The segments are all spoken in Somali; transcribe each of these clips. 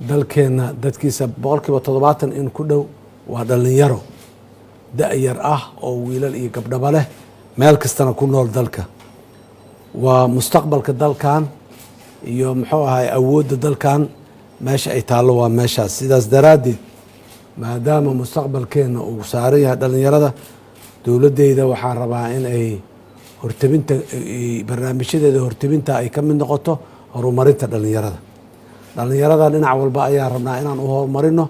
Dalkeenna dadkiisa 70% in ku dhow waa dhallinyaro da-yar ah oo wiilal iyo gabdhaba leh, meel kastana ku nool dalka. Waa mustaqbalka dalkan iyo, muxuu ahay, awoodda dalkan. Meesha ay taallo waa meeshaas. Sidaas daraaddeed, maadaama mustaqbalkeenna uu saaran yahay dhallinyarada, dowladdeyda waxaan rabaa in ay hortebinta, barnaamijyadeeda hortebinta ay ka mid noqoto horumarinta dhallinyarada. Dhallinyarada dhinac walba ayaa rabnaa inaan u horumarino.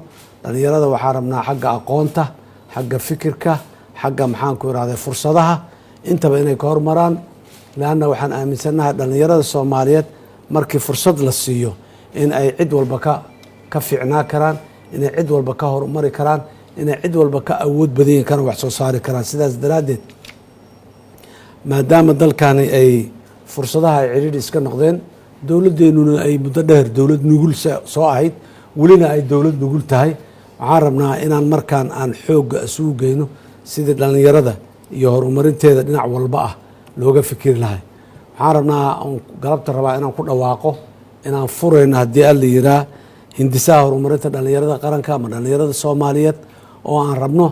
Dhallinyarada waxaan rabnaa xagga aqoonta, xagga fikirka, xagga, maxaan ku irahday, fursadaha, intaba inay ka hormaraan. Leanna waxaan aaminsannahay dhallinyarada Soomaaliyeed markii fursad la siiyo in ay cid walba ka fiicnaa karaan, inay cid walba ka horumari karaan, inay cid walba ka awood badanyihin, kana wax soo saari karaan. Sidaas daraaddeed, maadaama dalkani ay fursadaha ay cidhiidhi iska noqdeen, dowladdeenuna ay muddo dheer dowlad nugul soo ahayd, welina ay dowlad nugul tahay, waxaan rabnaa inaan markaan aan xoogga isugu geyno sidii dhallinyarada iyo horumarinteeda dhinac walba ah looga fikiri lahay. Waxaan rabnaa, galabta rabaa inaan ku dhawaaqo inaan furayno, haddii Alla yiraa, hindisaha horumarinta dhallinyarada qaranka ama dhallinyarada Soomaaliyeed, oo aan rabno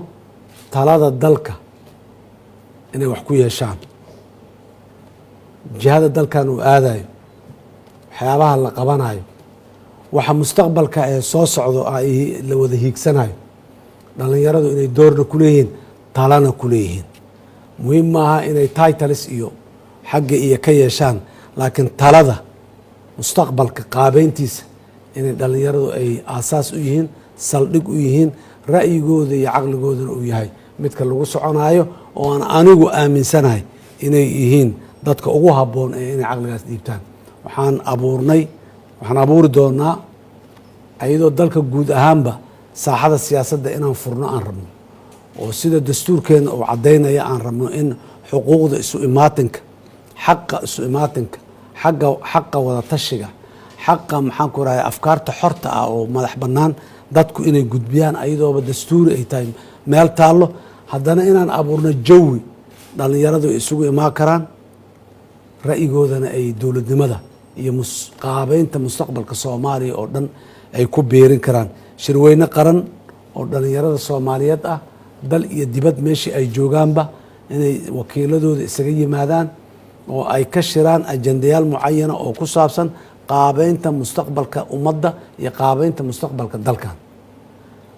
talada dalka inay wax ku yeeshaan, jihada dalkan uu aadayo, waxyaabaha la qabanayo, waxa mustaqbalka ee soo socdo la wada hiigsanayo, dhallinyaradu inay doorna ku leeyihiin, talana ku leeyihiin. Muhiim maaha inay titles iyo xagga iyo ka yeeshaan, laakiin talada mustaqbalka qaabeyntiisa inay dhallinyaradu ay aasaas u yihiin, saldhig u yihiin, ra'yigooda iyo caqligoodana uu yahay midka lagu soconaayo, oo aan anigu aaminsanahay inay yihiin dadka ugu habboon ee inay caqligaas dhiibtaan. Waxaan abuurnay, waxaan abuuri doonaa, iyadoo dalka guud ahaanba saaxada siyaasadda inaan furno aan rabno, oo sida dastuurkeena uu caddaynaya aan rabno in xuquuqda isu imaatinka, xaqa isu imaatinka, xagga xaqa wada tashiga, xaqa, maxaan ku rahay, afkaarta xorta ah oo madax bannaan dadku inay gudbiyaan, ayadooba dastuuri ay tahay meel taallo, haddana inaan abuurno jawi dhallinyaradu ay isugu imaan karaan, ra'yigoodana ay dowladnimada iyo qaabeynta mustaqbalka Soomaaliya oo dhan ay ku biirin karaan. Shirweyne qaran oo dhallinyarada Soomaaliyeed ah, dal iyo dibad meeshii ay joogaanba, inay wakiiladooda isaga yimaadaan oo ay ka shiraan ajendayaal mucayana oo ku saabsan qaabeynta mustaqbalka ummadda iyo qaabeynta mustaqbalka dalkan.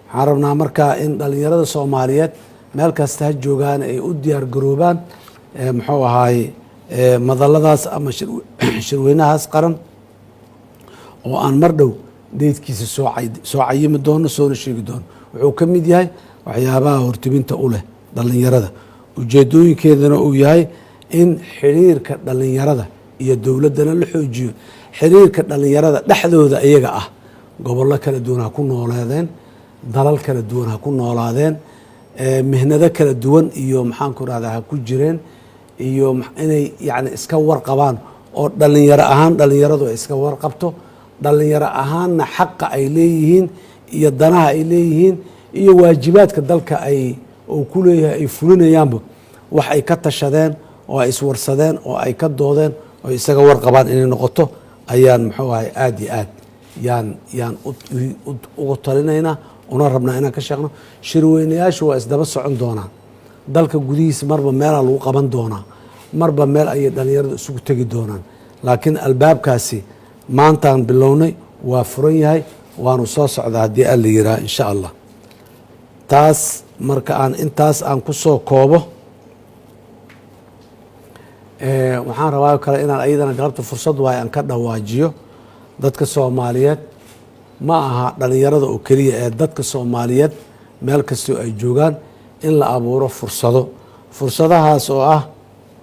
Waxaan rabnaa markaa in dhallinyarada Soomaaliyeed meel kasta ha joogaan ay u diyaar garoobaan, muxuu ahaaye, madaladaas ama shirweynahaas qaran oo aan mar dhow date-kiisa soo cayimi doono, soona sheegi doono. Wuxuu ka mid yahay waxyaabaha hortibinta u leh dhallinyarada, ujeedooyinkeedana uu yahay in xiriirka dhallinyarada iyo dowladdana la xoojiyo, xiriirka dhallinyarada dhexdooda iyaga ah, gobollo kala duwan ha ku nooleedeen, dalal kala duwan ha ku noolaadeen, mihnado kala duwan iyo, maxaan ku rahdaa, ha ku jireen, iyo inay yani iska warqabaan, oo dhallinyaro ahaan dhallinyaradu ay iska warqabto, dhallinyaro ahaanna xaqa ay leeyihiin iyo danaha ay leeyihiin iyo waajibaadka dalka ay uu ku leeyahay ay fulinayaanba wax ay ka tashadeen oo ay iswarsadeen oo ay ka doodeen oo isaga warqabaan inay noqoto ayaan, muxuu ahay, aada iyo aad yaan uga talinaynaa, una rabnaa inaan ka sheegno. Shirweynayaashu waa isdaba socon doonaan. Dalka gudihiisa marba meelaa lagu qaban doonaa, marba meel ayay dhallinyaradu isugu tegi doonaan, laakiin albaabkaasi maantaan bilownay, waa furan yahay, waanu soo socdaa haddii Alla yiraa, insha Allah. Taas marka aan intaas aan ku soo koobo, waxaan rabaa kale inaan ayadana galabta fursad waayo aan ka dhawaajiyo dadka Soomaaliyeed. Ma aha dhalinyarada oo keliya ee dadka Soomaaliyeed meel kastoo ay joogaan in la abuuro fursado, fursadahaas oo ah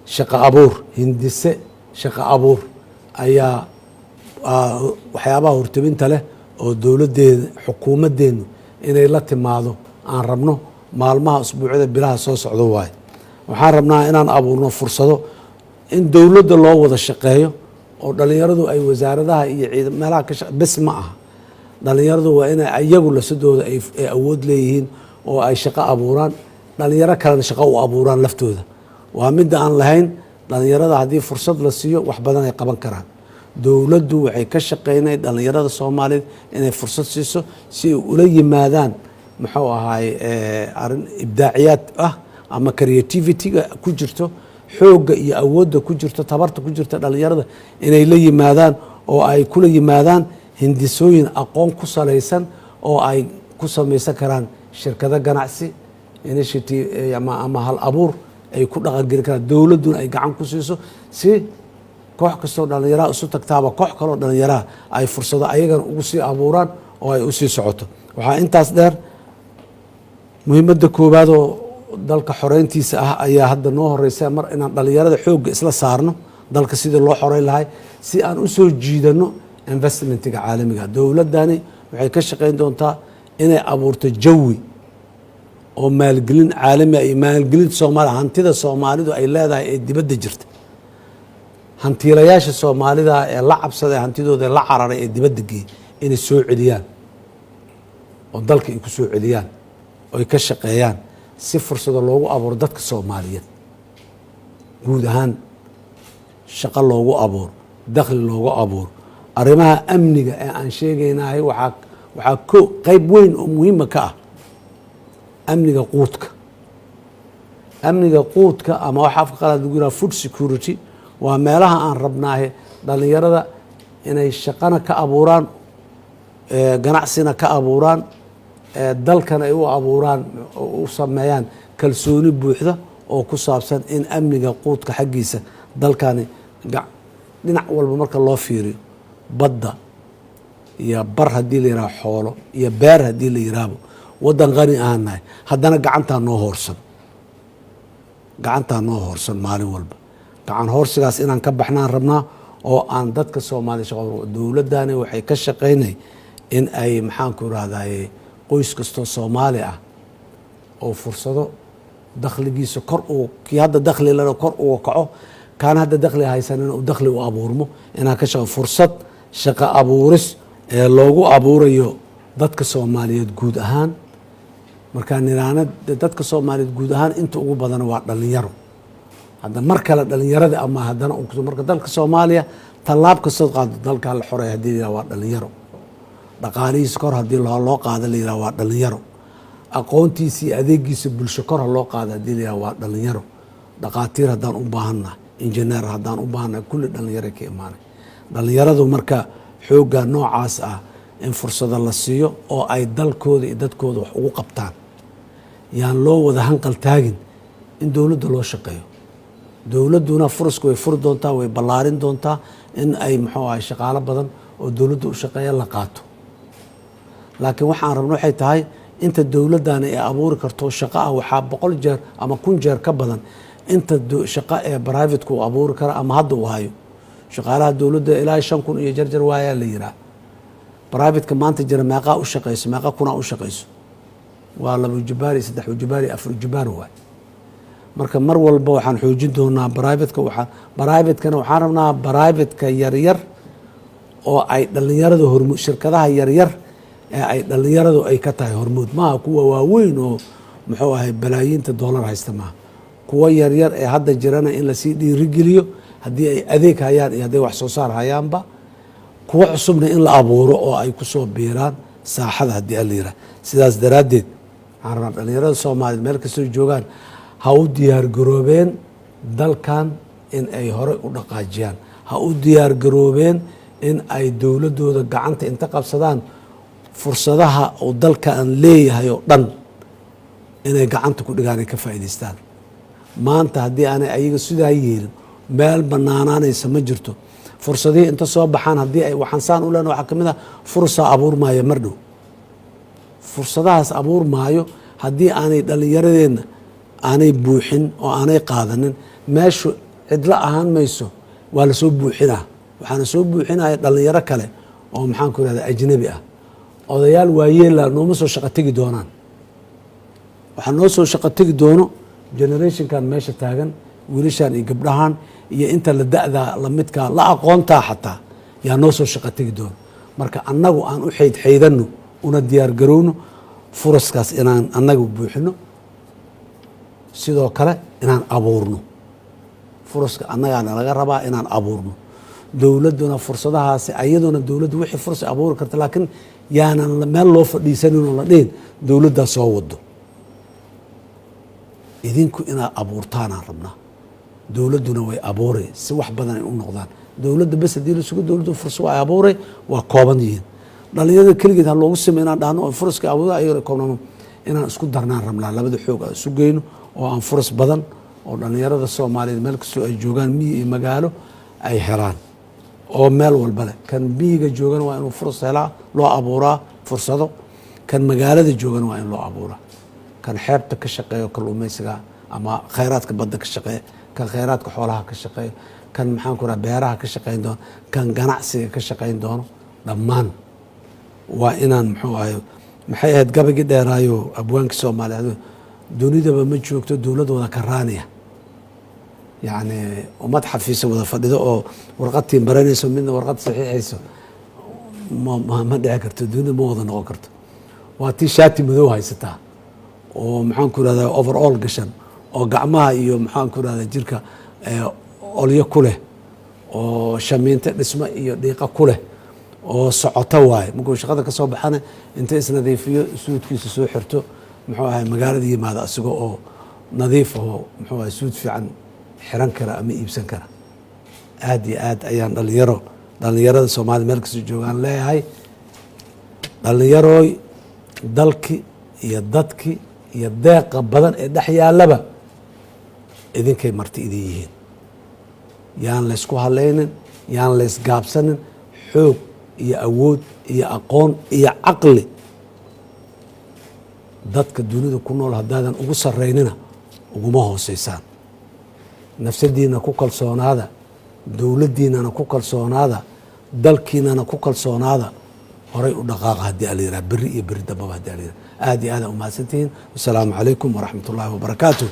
shaqo abuur. Hindise shaqo abuur ayaa waxyaabaha hortebinta leh oo dowladdeeda, xukuumaddeenu inay la timaado aan rabno maalmaha, usbuucyada, bilaha soo socdo waaye. Waxaan rabnaa inaan abuurno fursado in dowladda loo wada shaqeeyo, oo dhalinyaradu ay wasaaradaha iyo ciid meelaha ka bes ma aha. Dhalinyaradu waa inay iyagu lasadooda ay awood leeyihiin oo ay shaqo abuuraan, dhalinyaro kalena shaqo u abuuraan laftooda. Waa midda aan lahayn dhalinyarada haddii fursad la siiyo wax badan ay qaban karaan. Dowladdu waxay ka shaqeynay dhallinyarada Soomaaliyeed inay fursad siiso si ay ula yimaadaan, muxuu ahaay, arrin ibdaaciyaad ah ama creativity-ga ku jirto, xoogga iyo awoodda ku jirto, tabarta ku jirta dhallinyarada inay la yimaadaan oo ay kula yimaadaan hindisooyin aqoon ku salaysan oo ay ku samaysan karaan shirkado ganacsi, initiative ama hal abuur ay ku dhaqangeli karaan, dowladduna ay gacan ku siiso si koox kastoo dhallinyaraha isu tagtaaba koox kaloo dhallinyaraha ay fursado ayagana ugu sii abuuraan oo ay usii socoto. Waxaa intaas dheer, muhiimadda koowaad oo dalka xoreyntiisa ah ayaa hadda noo horeysa, mar inaan dhallinyarada xoogga isla saarno dalka sidii loo xoreyn lahay si aan usoo jiidano investmentiga caalamiga. Dowladdani waxay ka shaqeyn doontaa inay abuurto jawi oo maalgelin caalami ah iyo maalgelinta Soomaaliya, hantida Soomaalidu ay leedahay ee dibadda jirta, hantiilayaasha Soomaalida ee la cabsaday hantidooda la cararay ee dibadda geeyey inay soo celiyaan oo dalka ay ku soo celiyaan oo ay ka shaqeeyaan si fursado loogu abuuro dadka Soomaaliyeed guud ahaan, shaqo loogu abuuro, dakhli loogu abuuro. Arrimaha amniga ee aan sheegaynahay waxaa ko qeyb weyn oo muhiima ka ah amniga quudka. Amniga quudka ama waxa afka qalaad lagu yiraha food security waa meelaha aan rabnaahe dhallinyarada inay shaqana ka abuuraan, ganacsina ka abuuraan, dalkan ay u abuuraan, u sameeyaan kalsooni buuxda oo ku saabsan in amniga quudka xaggiisa dalkani dhinac walba marka loo fiiriyo, badda iyo bar haddii la yiraahdo, xoolo iyo beer haddii la yiraahdo, waddan qani ahaan nahay. Haddana gacantaa noo hoorsan, gacantaa noo hoorsan maalin walba. Gacan hoorsigaas inaan ka baxnaan rabnaa oo aan dadka Soomaaliya shaqo. Dowladdani waxay ka shaqaynay in ay, maxaanku irahdaye, qoys kastoo Soomaali ah oo fursado dakhligiisa kor uu kii hadda dakhli lena kor uga kaco, kaan hadda dakhli haysanina uu dakhli u abuurmo, inaan ka shaqo fursad shaqo abuuris ee loogu abuurayo dadka Soomaaliyeed guud ahaan. Markaa niraana dadka Soomaaliyeed guud ahaan inta ugu badan waa dhalinyaro. Hadda mar kale dhalinyarada ama haddana marka dalka Soomaaliya tallaab kastood qaado, dalkaa la xoreey hadii la yiraha waa dhalinyaro, dhaqaalihiisa kor haddii loo qaado la yiraha waa dhalinyaro, aqoontiisa iyo adeegiisa bulsho kor ha loo qaado haddii la yiraha waa dhalinyaro, dhaqaatiir haddaan u baahannahay, injineer haddaan u baahannahay, kulli dhalinyaro ka imaanay. Dhalinyaradu marka xoogga noocaas ah in fursado la siiyo oo ay dalkooda iyo dadkooda wax ugu qabtaan. Yaan loo wada hanqal taagin in dowladda loo shaqeeyo. Dowladduna furaska way furi doontaa, way ballaarin doontaa in ay, muxuu ahay, shaqaalo badan oo dowladda u shaqeeya la qaato. Laakiin waxaan rabno waxay tahay inta dowladdani ay abuuri karto shaqo ah waxaa 100 jeer ama 1000 jeer ka badan inta shaqo ee privateka uu abuuri kara ama hadda uu hayo. Shaqaalaha dowladda ilaa 5000 iyo jarjar waayaa la yiraa. Privateka maanta jira meeqaa u shaqeyso? Meeqa kunaa u shaqeyso? Waa 2 jubaar iyo 3 jubaar iyo 4 jubaar waay. Marka mar walba waxaan xoojin doonaa privateka. Waxaa privatekana waxaan rabnaa privateka yaryar oo ay dhalinyarada hormuud, shirkadaha yaryar ee ay dhalinyaradu ay ka tahay hormuud. Maaha kuwa waaweyn oo, muxuu ahay, balaayiinta doolar haysta maaha. Kuwa yaryar ee hadda jirana in lasii dhiirigeliyo haddii ay adeeg hayaan iyo hadday wax soo saar hayaanba, kuwo cusubna in la abuuro oo ay kusoo biiraan saaxada haddii ala yiraah. Sidaas daraaddeed waxaan rabnaa dhalinyarada Soomaaliyeed meel kastoo joogaan ha u diyaar garoobeen dalkan in ay horey u dhaqaajiyaan, ha u diyaar garoobeen in ay dowladdooda gacanta inta qabsadaan fursadaha uu dalkan leeyahay oo dhan inay gacanta ku dhigaan, ay ka faa'iidaystaan. Maanta haddii aanay ayaga sidaa yeelin, meel banaanaanaysa ma jirto. Fursadihii inta soo baxaan haddii ay waxaan saan u lena, waxaa ka mid ah fursaa abuurmaaya mar dhow. Fursadahaas abuurmaayo haddii aanay dhallinyaradeenna aanay buuxin oo aanay qaadanin, meeshu cidlo ahaan mayso, waa lasoo buuxinaa. Waxaana soo buuxinaya dhallinyaro kale oo, maxaan ku irahda, ajnabi ah. Odayaal waayeela nooma soo shaqo tegi doonaan. Waxaa noo soo shaqo tegi doono generationkan meesha taagan, wiilashan iyo gabdhahan iyo inta la da-da lamidkaa la aqoontaa xataa yaa noo soo shaqo tegi doono. Marka annagu aan u xaydxaydano una diyaar garowno furaskaas inaan annagu buuxino, sidoo kale inaan abuurno furaska annagaana laga rabaa inaan abuurno. Dowladduna fursadahaasi ayaduna dowladdu wixii fursa abuuri karta, laakiin yaanan meel loo fadhiisanin oo la dhihin dowladdaa soo wado. Idinku inaad abuurtaanaan rabnaa, dowladduna way abuuray si wax badan ay u noqdaan. Dowladda bes haddii la sugo, dowladdu fursa waa abuuray, waa kooban yihiin. Dhalinyarada keligeed ha loogu simo inaan dhahno oo furaska abuura ayagana koobnaan, inaan isku darnaan rabnaa, labada xoog aan isu geyno oo aan furas badan oo dhalinyarada Soomaaliyeed meel kastoo ay joogaan, miyi iyo magaalo, ay helaan oo meel walba leh. Kan miyiga joogana waa inuu furas helaa, loo abuuraa fursado. Kan magaalada joogana waa in loo abuuraa. Kan xeebta ka shaqeeyo, kalluumaysiga ama khayraadka badda ka shaqeeya, kan khayraadka xoolaha ka shaqeeyo, kan maxaan ku raha beeraha ka shaqeyn doono, kan ganacsiga ka shaqeyn doono, dhammaan waa inaan, muxuu ahay, maxay ahayd gabagii dheeraayo abwaankii Soomaaliyeed? Dunidaba ma joogto dowlad wada karaaniya, yacni ummad xafiisa wada fadhido oo warqad tiimbaranayso, midna warqad saxiixayso, ma dhici karto. Dunida ma wada noqon karto. Waa tii shaati madow haysataa oo, maxaan ku irahdaa, overall gashan oo gacmaha iyo, maxaan ku irahdaa, jirka olyo ku leh oo shamiinto dhismo iyo dhiiqa ku leh oo socoto waaye. Markuu shaqada ka soo baxana, inta isnadiifiyo, suudkiisa soo xirto, muxuu ahay, magaalada yimaado asiga oo nadiif aho, muxuu ahay, suud fiican xiran kara ama iibsan kara. Aad iyo aad ayaan dhalinyarada Soomaalida meel kastoo joogaan leeyahay: dhalinyarooy, dalki iyo dadki iyo deeqa badan ee dhex yaallaba idinkay marti idin yihiin. Yaan laysku halaynin, yaan laysgaabsanin. Xoog iyo awood iyo aqoon iyo caqli dadka dunida ku nool haddaadan ugu saraynina, uguma hooseysaan. Nafsadiina ku kalsoonaada, dowladdiinana ku kalsoonaada, dalkiinana ku kalsoonaada. Horay u dhaqaaqa haddii ala yiraha, berri iyo berri dambaba haddii ala yiraha. Aad iyo aad aa umahadsantihiin. Wasalaamu calaykum waraxmat ullaahi wabarakaatu.